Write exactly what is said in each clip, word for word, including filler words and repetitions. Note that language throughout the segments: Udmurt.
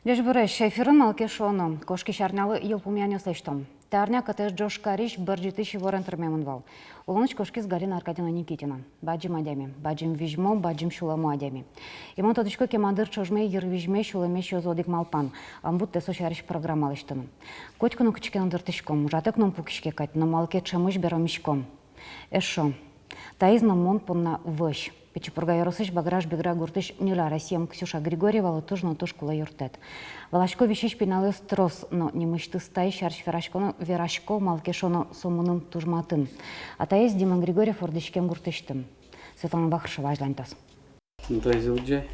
Ӟечбуресь! Эфирын «Малы ке шуоно». Кошкись арнялы йылпумъянъёс лэсьтом. Та арня КТС Ижкарысь бӧрӟитӥсь иворен тырмемын вал. Улонысь кошкиз Галина Аркадьевна Никитина. Бадӟым адями, бадӟым визьмо, бадӟым сюлэмо адями. И мон тодӥсько, кема дыр ӵожме йырвизьме сюлэмесь ёзы одӥг малпан: ӧм будтэ со сярысь программа лэсьтыны. Котьку но кытчы ке но дыртӥськом, ужатэк но ум пукиське кадь, но малы ке ӵемысь беромиськом. Эшшо. Таиз но мон понна вӧсь. Пичи Пурга ёросысь Баграш-Бигра гуртысь ньыль аресъем Ксюша Григорьевалы туж но туж кулэ юрттэт. Валасько, висись пиналъёс трос, но нимысьтыз таиз сярысь верасько но верасько, малы ке шуоно, со мыным туж матын. Атаез Дима Григорьев вордӥськем гуртысьтым. Светлана Вахрушева азьланьтоз. Ну, таиз ӧвӧл ӟеч.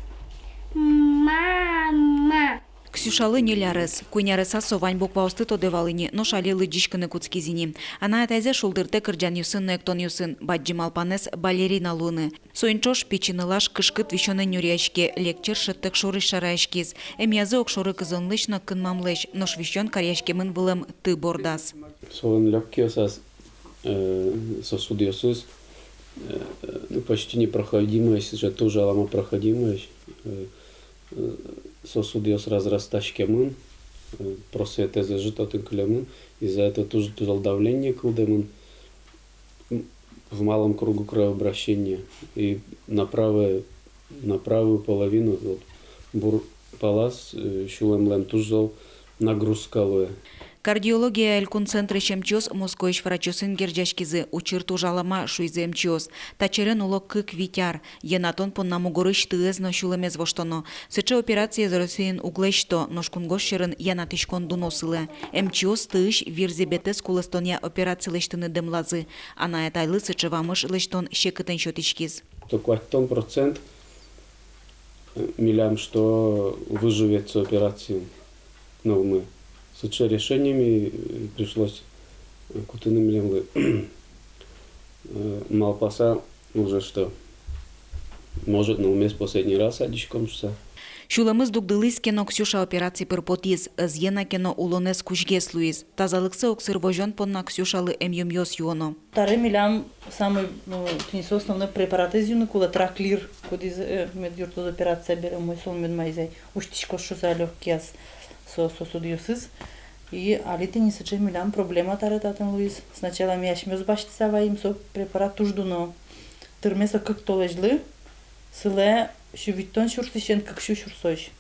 Мама. Ксюшалы ньыль арес. Куинь ареса со вань букваосты тодэ вал ини, нош али лыдӟиськыны кутскиз ини. Анай-атайзэ шулдыртэ кырӟанъёсын но эктонъёсын, бадӟым малпанэз — балерина луыны. Соин ӵош пичи нылаш кышкыт висёнэн нюръяське, лек черк шӧдтэк шорысь шараяськиз. Эмъязы огшоры кызонлэсь но кынмамлэсь, нош висён каръяськемын вылэм ты бордаз. Солэн лёгкийёсаз, э, сосудъёсыз, э, ну, почти непроходимоесь, сыӵе туж алама проходимоесь, э, э, сосудъёс разрастаськемын, э, просветэз ӧжыт отын кылемын, из-за этого туж, туж зол давление кылдэмын, м, в малом кругу кровообращения. И на правое, на правую половину, вот, бур палаз, э, сюлэмлэн туж зол нагрузка луэ. Кардиология элькун центрысь эмчиос Москваысь врачъёсын герӟаськизы, учыр туж алама, шуизы эмчиос. Та черен уло кык-вить ар. Йӧнатон понна мугорысь тыез но сюлэмез воштоно. Сыӵе операциез Россиын уг лэсьто, нош кунгож сьӧрын йӧнатӥськон дуно сылэ. Эмчиос тыысь вирзӥбетэз кулэстонъя операция лэсьтыны дэмлазы. Анай-атайлы сыӵе вамыш лэсьтон секытэн сётӥськиз. То куатьтон процент, э, милям, что выживет со операциен нылмы. Сыӵе решение ми, э, пришлось, э, кутыны милемлы. Э, малпаса уже, что, может, нылмес последний раз адӟиськом шуса. Сюлэмыз дугдылӥз ке но, Ксюша операци пыр потӥз, ӧз йӧна ке но, улонэз кузьгес луиз. Тазалыксэ огсыр возён понна Ксюшалы эмъюмъёс юоно. Табере милям самый, ну, тӥни со основной препаратэз юыны кулэ, траклир, кудӥз, э, мед юрттоз операция бере, умой со мед маиз ай, усьтӥськоз шуса лёгкияз со сосудъёсыз. И али тӥни сыӵе милям проблема табере татын луиз. Сначала ми асьмеос басьтыса ваим, со препарат туж дуно. Тырме со кык толэзьлы, сылэ сю витьтон сюрсысен кык сю сюрсозь.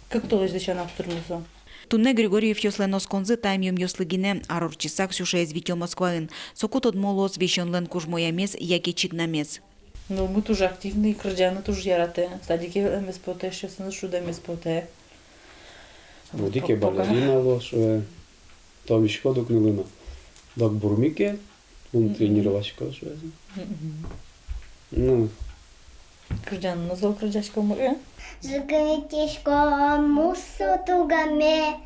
Кык толэзьлы сяна уг тырмы со. Туннэ Григорьевъёслэн осконзы та эмъюмъёслы гинэ. Ар ортчыса Ксюшаез витё Москваын. Соку тодмо луоз висёнлэн кужмоямез яке чигнамез. Нылмы туж активный, кырӟаны туж яратэ. Садике ветлэмез потэ, эшъёсыныз шудэмез потэ. Одӥг ке балерина луоз, шуэ. Тодӥськод ук, нылы но дог бурмике, ум тренироваськоз, шуэ. Мгм. Ну. Кырӟан но зол кырӟаськом, э? Зыгынтӥськом мусо тугаме,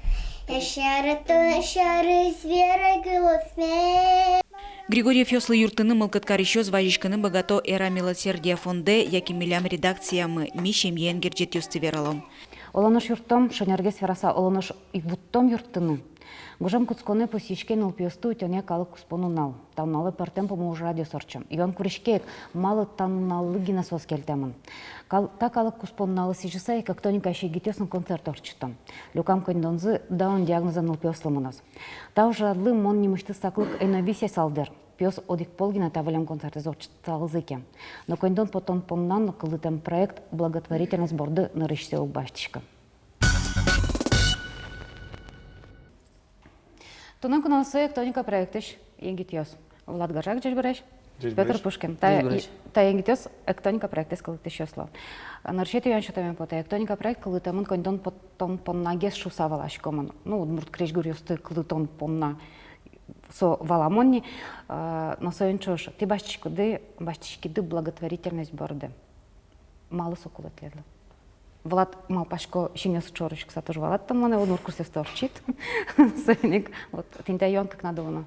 эшъяратон сярысь верай гылосме. Григорьевъёслы юрттыны мылкыд карисьёс вазиськыны быгато «Эра милосердия» фондэ яке милям редакциямы, ми семьяен герӟетъёсты вералом. Оло нош юрттом, шонергес вераса, оло нош и вуттом юрттыны. Гужем кутсконэ пусйиське нылпиосты утёнъя калык куспо нунал. Та нуналэ пӧртэм пумо ужрадъёс ортчо. Юан куриське ик, малы та нуналлы гинэ соос кельтэмын. Кал-, та калык куспо нуналлы сӥзьыса ик «Эктоника» егитъёс но концерт ортчыто. Люкам коньдонзы Даун диагнозэн нылпиослы мыноз. Та ужрадлы мон нимысьтыз саклык ӧй но висъясал дыр. Пиос одӥг пол гинэ та выллем концертэз ортчыталзы ке. Но коньдон потон понна но кылдытэм проект благотворительность борды нырысьсэ уг басьтӥськы. Туннэ куноосыз «Эктоника» проектысь егитъёс. Влад Горжак, ӟечбуресь. Ӟечбуресь. Пётр Пушкин. Та, ӟечбуресь. И-, та егитъёс «Эктоника» проектэз кылдытӥсьёс луо. Нырысетӥ юан сётэме потэ: «Эктоника» проект кылдытэмын коньдон потон поннагес шуса валаськомы. Ну, удмурт крезьгуръёсты кылдытон понна со валамон ни, а, но соин ӵош тӥ басьтӥськоды, басьтӥськиды благотворительность борды. Малы со кулэ тӥледлы? Влад, малпасько, синъёсыд шоры учкыса туж валад тон монэ, удмурт курсъёсты ортчид. Соин ик, вот, тӥни та юан кыкнады луоно.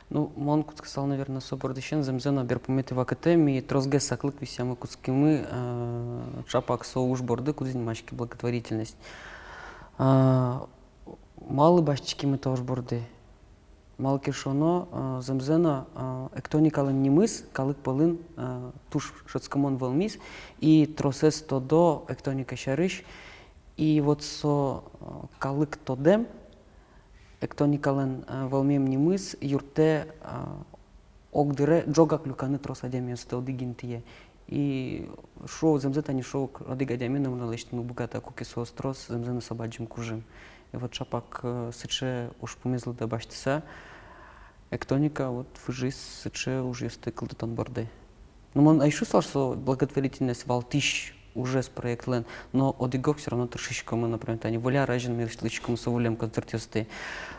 Ну, мон кутскысал, наверно, со бордысен. Зэмзэ но, берпуметӥ вакытэ ми тросгес саклык висъямы, кутскимы, э, чапак со уж борды, кудӥз нимаське благотворительность. А, малы басьтӥськимы та уж борды? Малы ке шуоно, э, зэмзэ но, э, «Эктоникалэн» нимыз калык пӧлын, э, туж шӧдскымон вӧлмиз, и тросэз тодо «Эктоника» сярысь, И вот со, э, калык тодэм, «Эктоникалэн», э, вӧлмем нимыз юрттэ, э, огдыре ӝогак люканы трос адямиосты одӥг интые. И шуо, зэмзэ тани шуо, одӥг адями номыр но лэсьтыны уг быгаты, куке соос трос, зэмзэ но со бадӟым кужым. И вот ӵапак, э, сыӵе ужпумез лыдэ басьтыса, «Эктоника» вот выжиз сыӵе ужъёсты кылдытон борды. Ну, мон ӧй шуысал, что благотворительность валтӥсь ужез проектлэн, но одӥг-ог всё равно тыршиськомы, например, тани выль ар азьын ми ортчытӥськомы со выллем концертъёсты,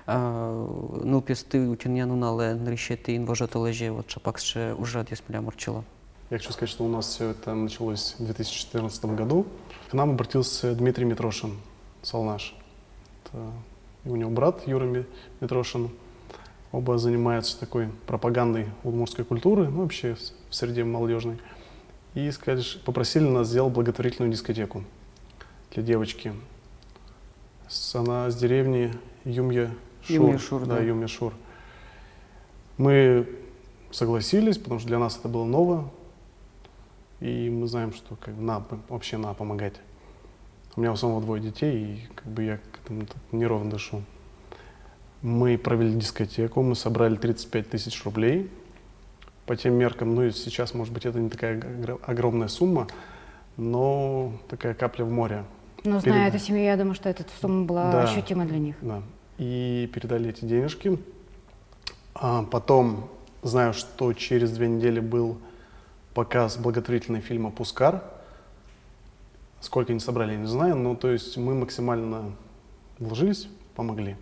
а, нылпиосты утёнъя нуналэ, нырысетӥ инвожо толэзе, вот ӵапак сыӵе ужрадъёс милям ортчыло. Я хочу сказать, что у нас всё это началось в две тысячи четырнадцатом году. К нам обратился Дмитрий Митрошин, Салнаш. Это, и у него брат Юра Ми-, Митрошин. Оба занимаются такой пропагандой удмуртской культуры, ну, вообще в, в среде молодёжной. И сказали, ш-, попросили нас сделать благотворительную дискотеку для девочки. С-, она с деревни Юмья-Шур. Юмья-Шур, да, да. Юмья-Шур. Мы согласились, потому что для нас это было ново. И мы знаем, что как бы надо п-, вообще надо помогать. У меня у самого двое детей, и как бы я к этому так неровно дышу. Мы провели дискотеку, мы собрали тридцать пять тысяч рублей. По тем меркам, ну и сейчас, может быть, это не такая г-, гр-, огромная сумма, но такая капля в море. Но зная Перед- эту семью, я думаю, что эта сумма была Да. ощутима для них. Да. И передали эти денежки. А потом, знаю, что через две недели был показ благотворительного фильма «Пускар». Сколько они собрали, я не знаю, но то есть мы максимально вложились, помогли.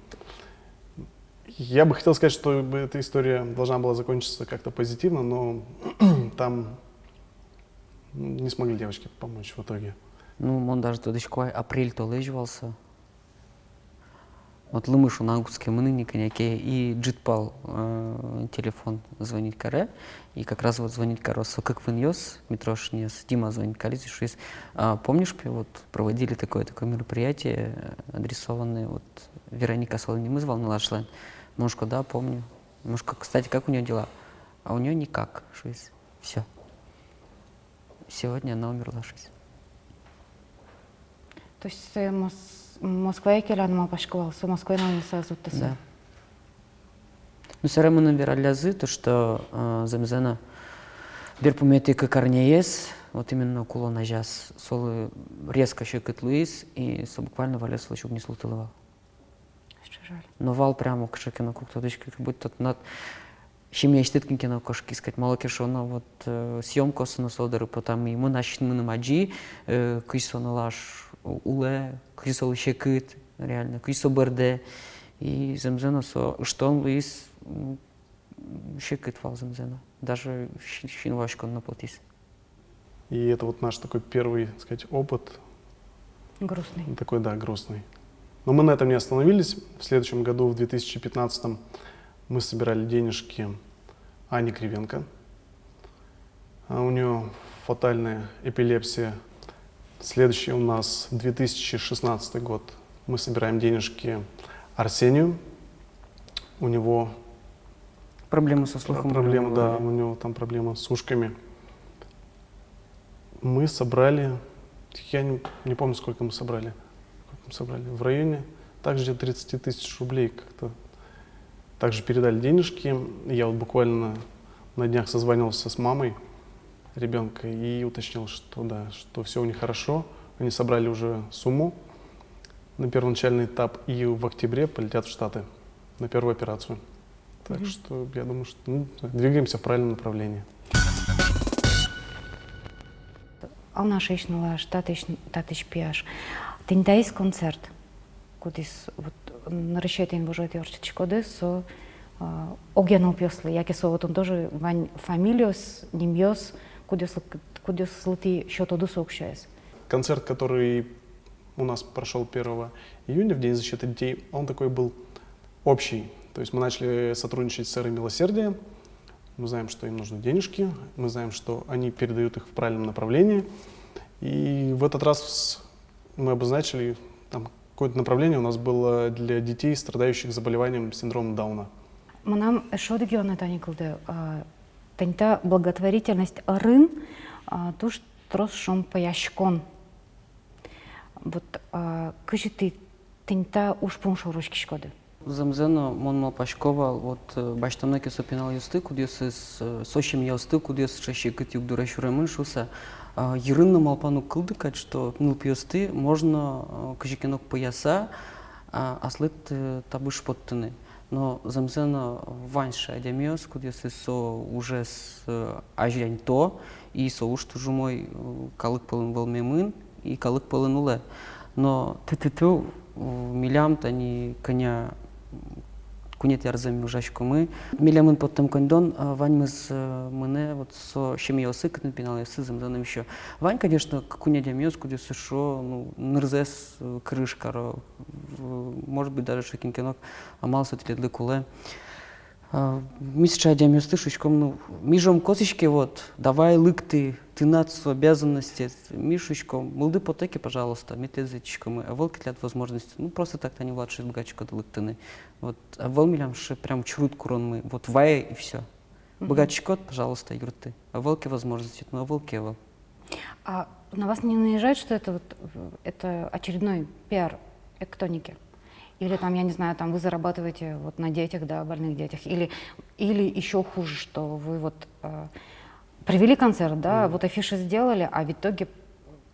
Я бы хотел сказать, что бы эта история должна была закончиться как-то позитивно, но там не смогли девочке помочь в итоге. Ну, мон даже тодӥсько ай, апрель толэзь вал со. Вот лымы шуна кутске мыныны кӧня ке, и ӝытпал, э, телефон звонить каре, и как раз вот звонить каро со кык вынъёс, Митрошинъёс, Дима звонить кариз и шуиз: «А, помнишь, пе, вот проводили такое, такое мероприятие, э, адресованное, вот Вероника солэн нимыз вал нылашлэн?» Мон шуисько: «Да, помню». Мон шуисько: «Кстати, как у неё дела?» «А у неё никак», шуиз. Всё. Сегодня она умерла, шуиз. То есть, э, Мос-, Москвае келяны малпасько вал, со Москвае но нимысьтыз уттэ со. Да. Ну, собере мыным вераллязы то, что, э, зэмзэ но берпуметӥ кык арняез, вот именно кулон азяз, солы резко секыт луиз, и со буквально валес солэсь уг ни султылы вал. Жаль. Но вал прямо кыӵе ке но, уг тодӥськы, как будто тынад семьяысьтыд кин ке но кошкиз кадь. Малы ке шуоно, вот, э, съёмкаосы но со доры потамы, и мон ачим мыным адӟи, э, кызьы со нылаш улэ, кызьы солы секыт, реально, кызьы со бӧрдэ. И зэмзэ но со ыштон луиз, м, секыт вал зэмзэ но. Даже си-, синвуаськон но потӥз. И это вот наш такой первый, так сказать, опыт. Грустный. Такой, да, грустный. Но мы на этом не остановились. В следующем году, в две тысячи пятнадцатом, мы собирали денежки Ане Кривенко. А у неё фатальная эпилепсия. Следующий у нас две тысячи шестнадцатый год. Мы собираем денежки Арсению. У него Проблемы со слухом. Проблема, да, у него там проблема с ушками. Мы собрали, я не, не помню, сколько мы собрали. Сколько мы собрали? В районе также где-то тридцати тысяч рублей как-то. Также передали денежки. Я вот буквально на днях созванивался с мамой ребёнка и уточнил, что да, что всё у них хорошо. Они собрали уже сумму на первоначальный этап и в октябре полетят в Штаты на первую операцию. Так Мгм. что я думаю, что, ну, двигаемся в правильном направлении. Алнашысь нылаш, татысь, татысь пияш. Тӥни таиз концерт, кудӥз вот нырысетӥ инвожоетӥ ортчытӥськоды, со, а, огъя нылпиослы, яке со отын тоже вань фамилиос, нимъёс, кудъёслы, кудъёслы тӥ сётоды со уксёез? Концерт, который у нас прошёл первого июня, в День защиты детей, он такой был общий. То есть мы начали сотрудничать с Сферой милосердия. Мы знаем, что им нужны денежки, мы знаем, что они передают их в правильном направлении. И в этот раз мы обозначили, там, какое-то направление у нас было для детей, страдающих заболеванием синдрома Дауна. Мынам эшшо одӥг юанэ тани кылдэ, а, тани та благотворительность ӧрын, а, туж трос шомпотӥськон. Вот, а, кызьы тӥ тӥни та ужпум шоры учкиськоды? Зэмзэ но, мон малпасько вал, вот, э, басьтоно ке со пиналъёсты, кудъёсыз, э, со семьяосты, кудъёсыз секыт югдуре сюремын шуыса, а, йырын но малпан уг кылды кадь, что нылпиосты можно, э, кызьы ке но пӧяса, а, аслыд, э, табыш поттыны. Но зэмзэ но вань сыӵе адямиос, кудъёсыз со ужез, э, азьланьто, и со уж туж умой, э, калык пӧлын вӧлмемын, и калык пӧлын улэ. Но тӥ-тӥ-тӥ, э, милям тани кӧня, м, куинетӥ арзэ ми ужаськомы. Милемын поттэм коньдон, э, ваньмыз, э, мынэ вот со семьяосы, кытын пиналъёссы зэмзэ но висё. Вань, конечно, к-, куинь адямиос, кудъёсыз шуо, ну, нырзэс, э, кырыж каро, в-, может быть, даже сыӵе кин ке но амал со тӥледлы кулэ. А, ми сыӵе адямиосты шуиськом, ну, ми же ум косӥське, вот, давай лыкты, тынад со обязанностед. Ми шуиськом, мылды потэ ке, пожалуйста, ми тӥледыз ӧтиськомы, ӧвӧл ке тӥляд возможность, ну, просто так тани вылад шуиз, быгатӥськод лыктыны. Вот, ӧвӧл милям сыӵе прям чурыт куронмы, вот, вае и всё. Мгм. Быгатӥськод, пожалуйста, юртты. Ӧвӧл ке возможностед, ну, ӧвӧл ке ӧвӧл. А на вас не наезжают, что это вот, э, это очередной пиар Эктоники? Или там, я не знаю, там вы зарабатываете вот на детях, да, больных детях? Или, или ещё хуже, что вы вот, э, провели концерт, да, вот афиши сделали, а в итоге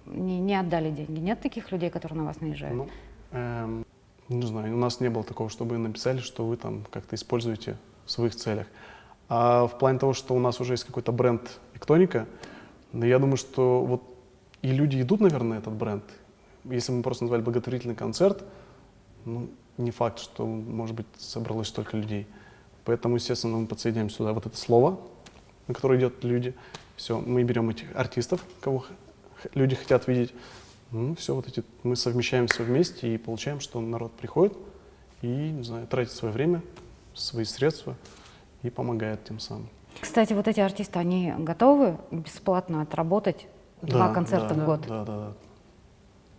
не, не отдали деньги. Нет таких людей, которые на вас наезжают? Ну, эм, не знаю, у нас не было такого, чтобы написали, что вы там как-то используете в своих целях. А в плане того, что у нас уже есть какой-то бренд Эктоника, но я думаю, что вот и люди идут, наверное, на этот бренд. Если бы мы просто назвали благотворительный концерт, ну, не факт, что, может быть, собралось столько людей. Поэтому, естественно, мы подсоединяем сюда вот это слово, на которое идёт люди. Всё, мы берём этих артистов, кого х-, х-, люди хотят видеть. Ну, всё, вот эти, мы совмещаем всё вместе и получаем, что народ приходит и, не знаю, тратит своё время, свои средства и помогает тем самым. Кстати, вот эти артисты, они готовы бесплатно отработать два концерта в год? Да, да, да.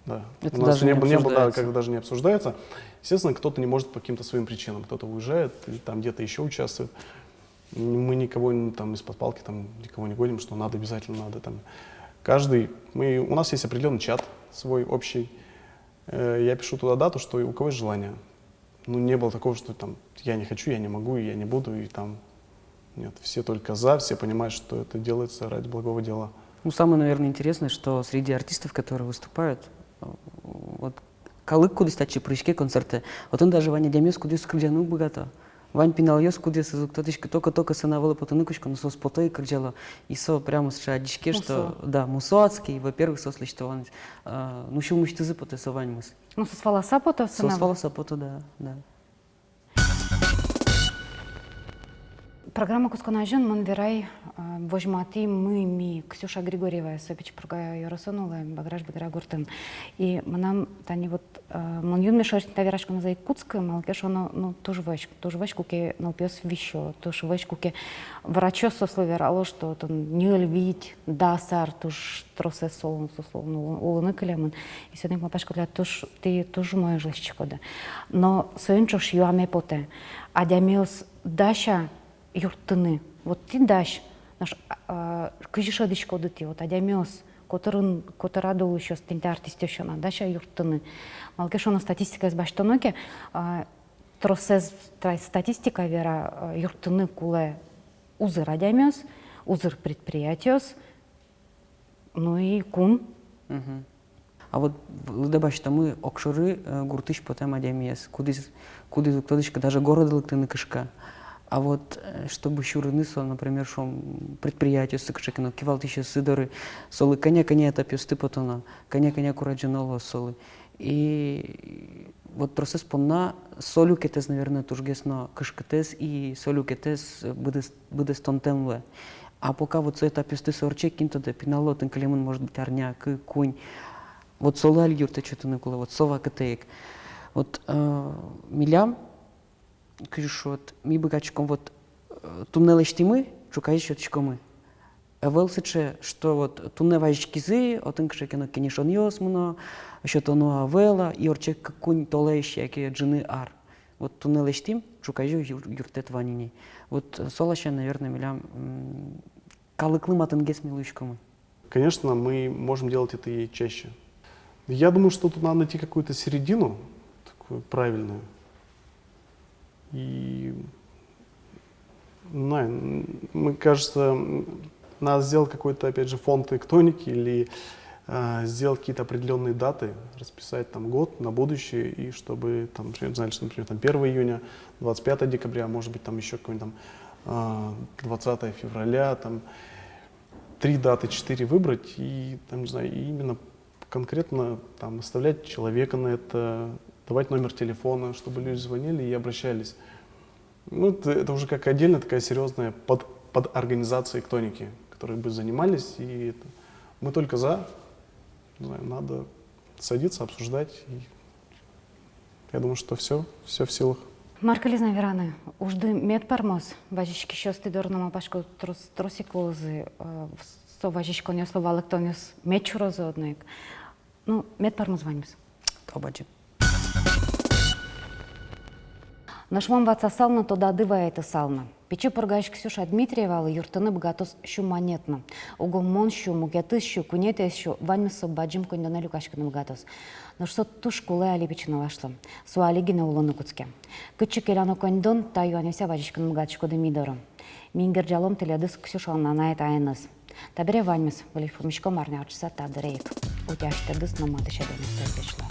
Да. Это у нас даже не, не было, да, обсуждается. Как даже не обсуждается. Естественно, кто-то не может по каким-то своим причинам, кто-то уезжает, или там где-то ещё участвует. Мы никого не, там, из-под палки, там, никого не гоним, что надо, обязательно надо, там. Каждый, мы, у нас есть определённый чат свой, общий. Э, я пишу туда дату, что у кого есть желание. Ну, не было такого, что там, я не хочу, я не могу, я не буду, и там, нет, все только за, все понимают, что это делается ради благого дела. Ну, самое, наверное, интересное, что среди артистов, которые выступают, э, вот калык, кудӥз татчы пыриське концертэ, отын даже вань адямиос, кудъёсыз кырӟаны уг быгато. Вань пиналъёс, кудъёсыз уг тодӥськы, только-только сцена вылэ потыны кутско, но соос пото и кырӟало. И со прямо сыӵе адӟиське, что, да, мусо адске, и, во-первых, соос лэсьто вань, э, ну, сюлмысьтызы потэ со ваньмыз. Ну, соос валаса пото сцена вылэ? Соос валаса пото, да, да. Программа кутскон азьын мон верай, а, возьматӥмы ми Ксюша Григорьеваез, со Пичи Пурга ёросын улэ, Баграш-Бигра гуртын. И мынам тани вот, а, мон юнме шорысь та вераськонэз ӧй кутскы, малы ке шуоно, ну, туж вӧсь, туж вӧсь, куке нылпиос висё, туж вӧсь, куке врачъёс соослы верало, что отын ньыль-вить, дас ар туж тросэз солэн, соослэн улыны кылемын. И соин ик малпасько, тӥляд туж, тӥ туж умой уж лэсьтӥськоды. Но соин ӵош юаме потэ: адямиос дась-а юрттыны? Вот тӥ дась, нош, а, кызьы шӧдӥськоды тӥ, вот адямиос, котырын, котырад улӥсьёс, тӥни та артистъёс сяна, дась-а юрттыны? Малы ке шуоно, статистикаез басьтоно ке, а, тросэз та-, статистика вера, а, юрттыны кулэ узыр адямиос, узыр предприятиос, ну и кун. Мгм. А вот лыдэ басьтомы огшоры, э, гуртысь потэм адямиез, кудӥз, кудӥз уг тодӥськы, даже городэ лыктыны кышка. А вот, э, чтобы сюрыны со, например, шуом, предприятиосы, кыӵе ке но кивалтӥсьёсы доры, солы кӧня-кӧня этапъёсты потоно, кӧня-кӧня курадӟоно луоз солы. И вот тросэз понна со люкетэз, наверное, тужгес но кышкытэз, и со люкетэз, э, быдэс-, быдэстонтэм луэ. А пока вот со этапъёсты со ортче, кин тодэ, пинал отын кылемын, может быть, арня, кык, куинь. Вот солы али юрттэт сётыны кулэ, вот со вакытэ ик. Вот, э, милям, кызьы шуод, ми быгатӥськом, вот, э, туннэ лэсьтӥмы, ӵуказе сётӥськомы. Ӧвӧл сыӵе, что вот туннэ вазиськизы, отын кыӵе ке но кенешонъёс мыно, сётоно-а, ӧвӧл-а, и ортче кык-куинь толэзь яке ӝыны ар. Вот туннэ лэсьтӥм, ӵуказе юр-, юрттэт вань ини. Вот, э, со ласянь, наверное, милям, м, калыклы матынгес ми луиськомы. Конечно, мы можем делать это и чаще. Я думаю, что тут надо найти какую-то середину, такую правильную. И, ну, м, мне кажется, м, надо сделать какой-то, опять же, фонд Эктоники или, а, сделать какие-то определённые даты, расписать там год на будущее, и чтобы там, например, знаешь, например, там первого июня, двадцать пятого декабря, может быть, там ещё какой-нибудь там, а, двадцатого февраля, там три даты, четыре выбрать, и там, не знаю, и именно конкретно там оставлять человека на это, давать номер телефона, чтобы люди звонили и обращались. Ну, это, это уже как отдельно такая серьёзная под, подорганизация Эктоники, которые бы занимались, и это, мы только за, не знаю, надо садиться, обсуждать, и я думаю, что всё, всё в силах. Мар кылиз на вераны, ужды мед пӧрмоз, вазиськисьёсты доры но малпасько, трос, трос ик луозы, э, в-, со вазиськонъёслы валэктонъёс мед сюрозы одно ик. Ну, мед пӧрмоз ваньмыз. Тау бадӟым. Нош мон ватсасал но, тодады вайытысал на. Пичи Пургаысь Ксюша Дмитриевалы юрттыны быгатоз сю манет но. Уго мон сю, мукетыз сю, куинетӥез сю, ваньмыз со бадӟым коньдонэ люкаськыны быгатоз. Нош со туж кулэ али пичи нылашлы. Со али гинэ улыны кутске. Кытчы келяно коньдон, та юанъёсъя вазиськыны быгатӥськоды ми доры. Ми герӟалом тӥледыз Ксюшалэн анай-атаеныз. Табере ваньмыз, выльысь пумиськом арня ортчыса та дыре ик. Утясьтэдыз но матысь адямиосты ӧз ветло.